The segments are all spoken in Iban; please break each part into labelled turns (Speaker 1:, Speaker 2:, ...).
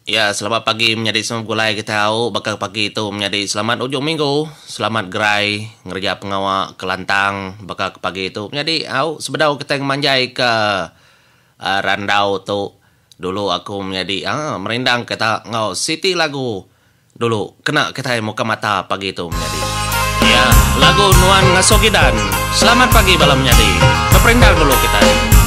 Speaker 1: Ya selamat pagi menyadi semua begulai kitai au baka pagi tu menyadi selamat ujung minggu selamat gerai ngereja pengawa ke lantang baka ke pagi tu menyadi au sebedau kitai ngemanjai ke uhh randau tu dulu aku menyadi uhh merindang kita enggau siti lagu dulu kena kitai muka mata pagi tu menyadi. Ya lagu nuan ngasuh gidan selamat pagi bala menyadi beperindang dulu kitai.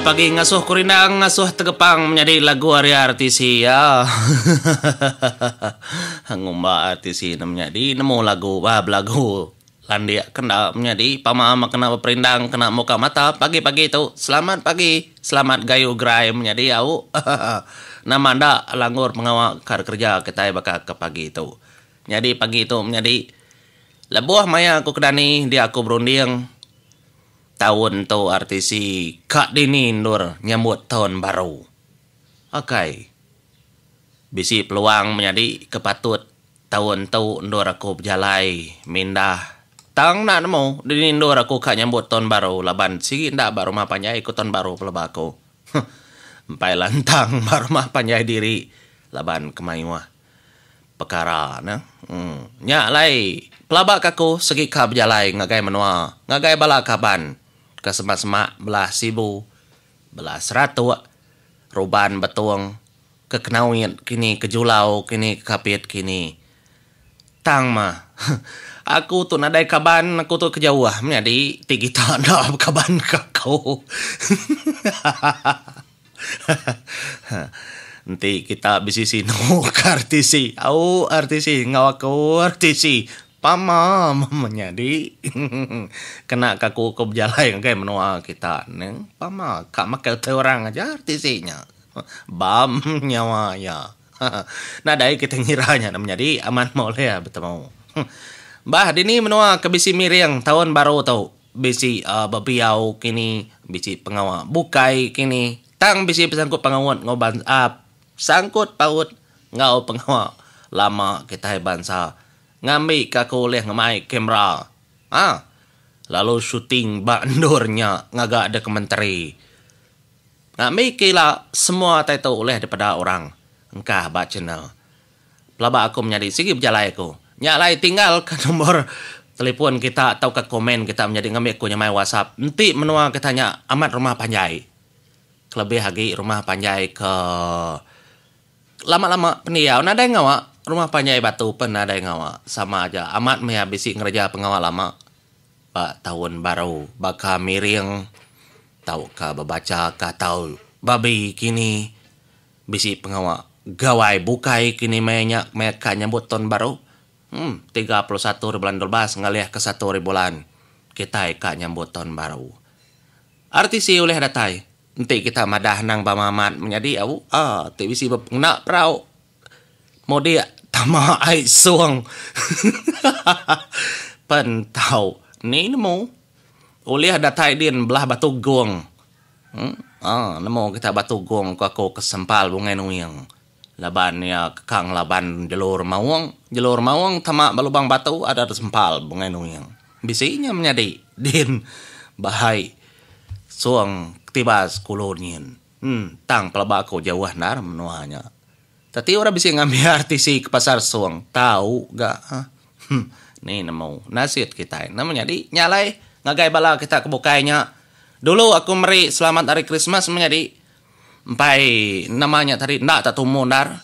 Speaker 1: pagi ngasuh ku rindang ngasuh tegepang menyadi lagu ari RTC ya. Ngumba RTC ne menyadi nemu lagu ba belagu landik ke enda menyadi pama meh kena beperindang kena muka mata pagi pagi tu. Selamat pagi selamat gayu gerai menyadi au. Nama enda langgur pengawa ka kerja kitai baka ke pagi tu. Nyadi pagi tu menyadi lebuh maya aku ke dani dia aku berunding. Taun tu RTC ka dini endur nyambut taun baru. Akai. Bisi peluang menyadi ke patut taun tu endur aku bejalai mindah. Tang enda nemu dini endur aku ka nyambut taun baru laban sigi enda ba rumah panjai ku taun baru peleba aku. Huh. Empai lantang ba rumah panjai diri laban kemayuh. Pekara ne. Nya alai pelaba ka aku segi ka bejalai ngagai menua ngagai bala kaban ke semak-semak belah Sibu, belah Seratok, Ruban Betong, ke Kenawit kini ke Julau kini ke Kapit kini. Tang mah aku tu nadai kaban aku tu ke jauh menyadi ti kita enda bekaban ka aku. Enti kita bisi sinu ke RTC, au RTC enggau aku RTC pama menyadi kena ka aku ke bejalai ngagai menua kita neh pama ka makai utai orang aja RTC nya bam nyawa iya. Nadai kita ngira nya menyadi amat meh ulih betemu. Bah dini menua ke bisi miring taun baru tu. Bisi bebiau kini, bisi pengawa bukai kini. Tang bisi besangkut pengaut enggau bansa sangkut paut enggau pengawa lama kitai bansa ngambi ka aku ulih ngemai kamera ha lalu shooting ba endur nya ngaga dokumentari. Ngambi ke ila semua tai tu ulih dipeda orang engkah ba channel. Pelaba aku menyadi sigi bejalai aku. Nya alai tinggal ka nombor telefon kita tauka komen kita menyadi ngambi aku nyamai whatsapp enti menua kita nya amat rumah panjai. Kelebih agi rumah panjai ke lama-lama pendiau nadai ngawa rumah panjai batu pen nadai ngawa sama aja amat meh iya bisi ngereja pengawa lama ba taun baru baka miring tauka bebacha ka tau babi kini. Bisi pengawa gawai bukai kini maya nya maya ka nyambut taun baru. Em 31 ari bulan 12 ngalih ke satu ari bulan kitai ka nyambut taun baru. RTC ulih datai enti kita madah anang ba amat menyadi au a ti bisi ngena perau mudik tama ai sung pen tau ni nemu ulih datai din belah batu gong. Aa nemu kita batu gong ku aku ke sempal bungai nuing laban iya kekang laban jelu remaung. Jelu remaung tama ba lubang batu ada sempal bungai nuing. Bisi nya menyadi din bahai sung tibas kulu nyin. Em tang pelaba aku jauh endar menua nya. Teti orang bisi ngambi RTC ke pasar sung tau ga. Ni nemu nasit kitai. Nama nyadi nya alai ngagai bala kita ke bukai nya. Dulu aku meri selamat hari Krismas menyadi empai nama nya tadi enda tak tumu endar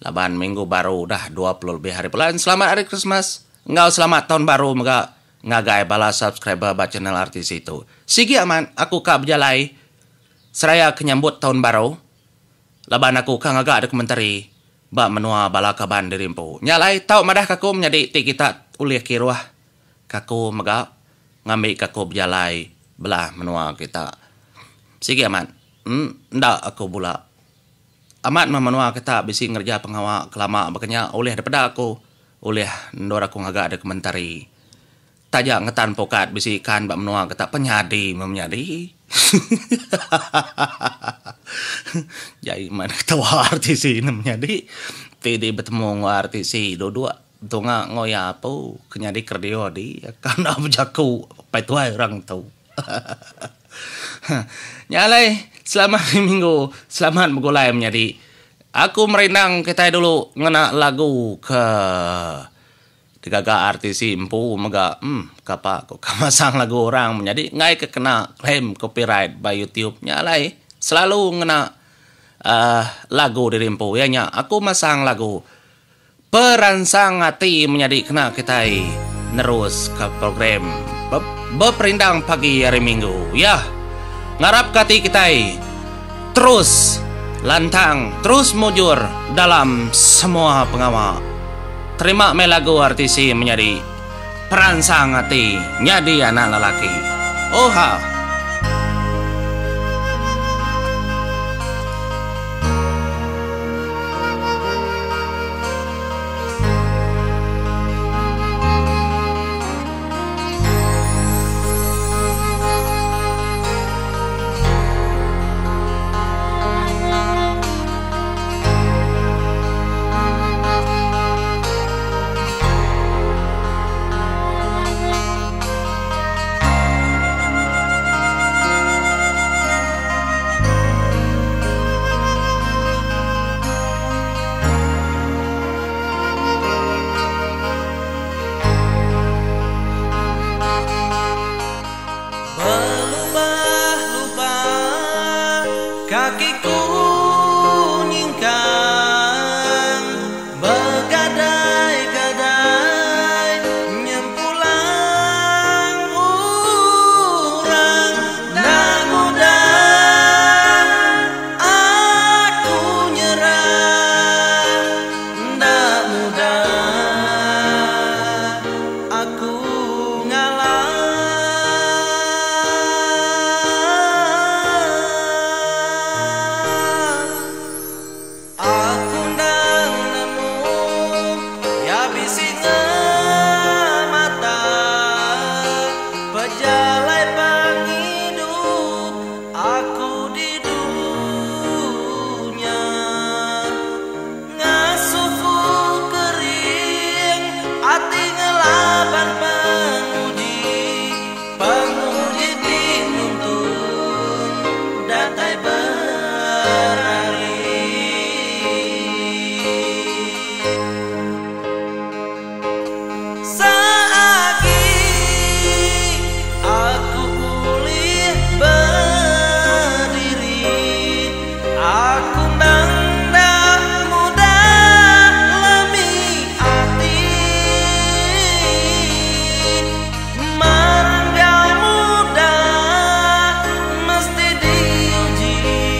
Speaker 1: laban minggu baru udah 20 lebih hari bulan. Selamat hari Krismas enggau selamat taun baru mega ngagai bala subscriber ba channel RTC tu. Sigi amat aku ka bejalai seraya ke nyambut taun baru. Laban aku ka ngaga dokumentari ba menua bala kaban diri empu. Nya alai tau madah ka aku menyadi ti kita ulih kiruh ka aku mega ngambi ka aku bejalai belah menua kita. Sigi amat enda aku bula. Amat meh menua kita bisi ngereja pengawa ke lama baka nya ulih dipeda aku ulih endur aku ngaga dokumentari. Taja ngetan pukat bisi ikan ba menua ke tak penyadi meh menyadi. Jai meh ketawa RTC ne menyadi. Ti di betemu enggau RTC duduk betunga enggau iya apu ke nyadi keredio di kana bejaku apai tuai orang tu. Nya alai selamat hari minggu selamat begulai menyadi. Aku merindang kitai dulu ngena lagu ke. Digaga RTC empu mega em kapa ku ka masang lagu orang menyadi enggai ke kena claim copyright ba YouTube nya alai selalu ngena uhh lagu diri empu iya nya aku masang lagu peransang ati menyadi kena kitai nerus ka program beperindang pagi hari minggu yah. Ngarapka ati kitai terus lantang terus mujur dalam semua pengawa. Terima meh lagu RTC menyadi peransang ati nyadi anak lelaki. Oha!
Speaker 2: Belubah-lubah kakiku nyingkang Begadai-gadai nyempulang orang Enda mudah aku nyerah Enda mudah aku ngalah. Aku endang nemu iya bisi ngemata pejalai pengidup aku di dunya. Ngasuh ku kering ati ngelaban penguji, penguji ti nuntung datai berari. Seagi aku ulih bediri, aku endang enda mudah lemi ati. Mar enggau mudah mesti diuji.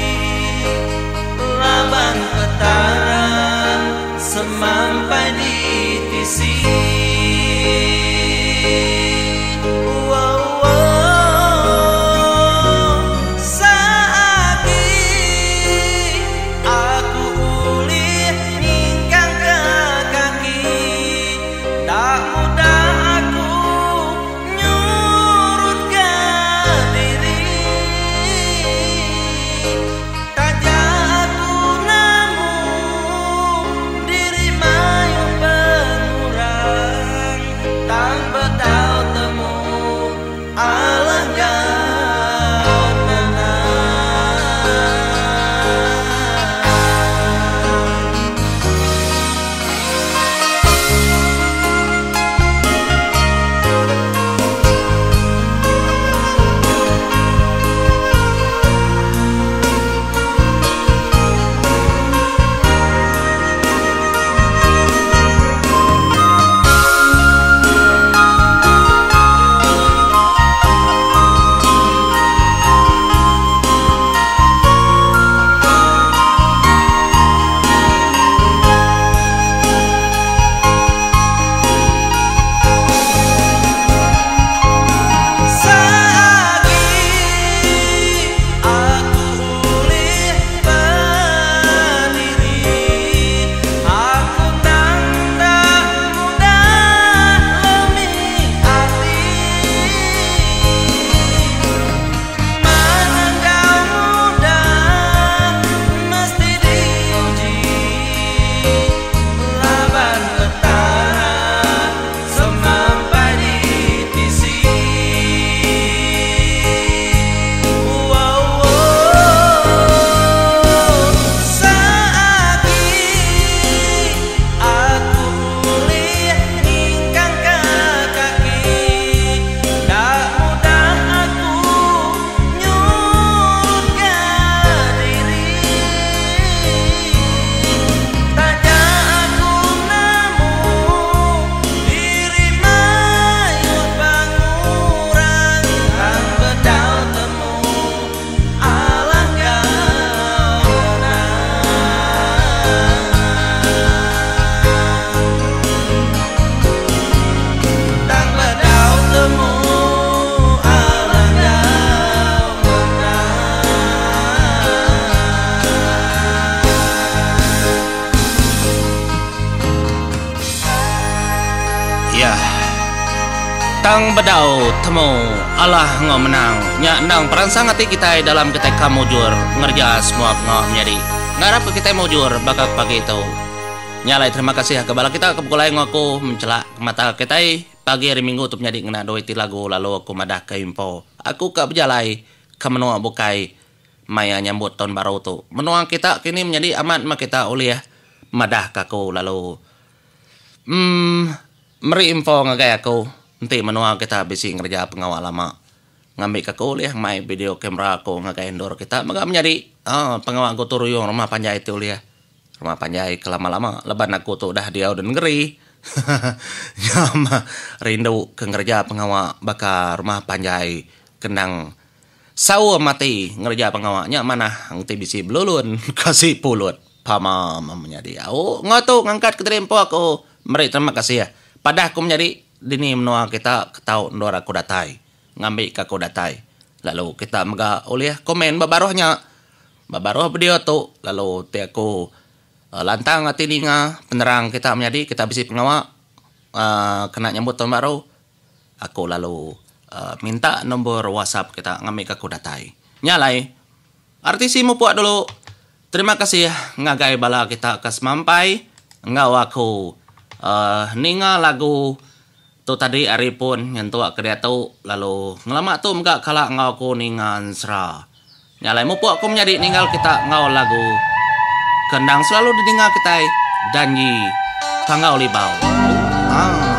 Speaker 1: Tang bedau temu alah enggau menang nya endang peransang ati kitai dalam kitai ka mujur ngereja semua pengawa menyadi. Ngarap ke kitai mujur baka ke pagi tu. Nya alai terima kasih ke bala kita ke begulai enggau aku menchelak mata kitai pagi hari minggu tu menyadi ngena duit ti lagu lalu aku madah ke info aku ka bejalai ke menua bukai maya nyambut taun baru tu. Menua kita kini menyadi amat meh kita ulih madah ke aku lalu emm meri info ngagai aku enti menua kita bisi ngereja pengawa lama ngambika aku ulih mai video kamera aku ngagai endur kita mega menyadi aaa pengawa gotong royong rumah panjai ti ulih rumah panjai ke lama-lama laban aku tu udah diau da nengeri haha nya mah rindu ke ngereja pengawa baka rumah panjai kenang Saum ati ngereja pengawa nya manah enti bisi belulun kasi pulut pama meh menyadi au enggau tu ngangkat ke diri empu aku meri terima kasih padah ku menyadi dini menua kita ke tau endur aku datai ngambi ka aku datai lalu kita mega ulih komen ba baruh nya ba baruh video tu lalu ti aku lantang ati ninga penerang kita menyadi kita bisi pengawa uhh kena nyambut taun baru. Aku lalu minta nombor whatsapp kita ngambika aku datai. Nya alai, RTC mupuk dulu. Terima kasih ngagai bala kita ke semampai enggau aku ninga lagu tu tadi ari pun nyentuk ke diatu lalu ngelama tu mega kala enggau aku ninga ensera. Nya alai mupuk aku menyadi ninggal kita enggau lagu ke endang selalu didinga kitai Danji Panggau Libau. Haa.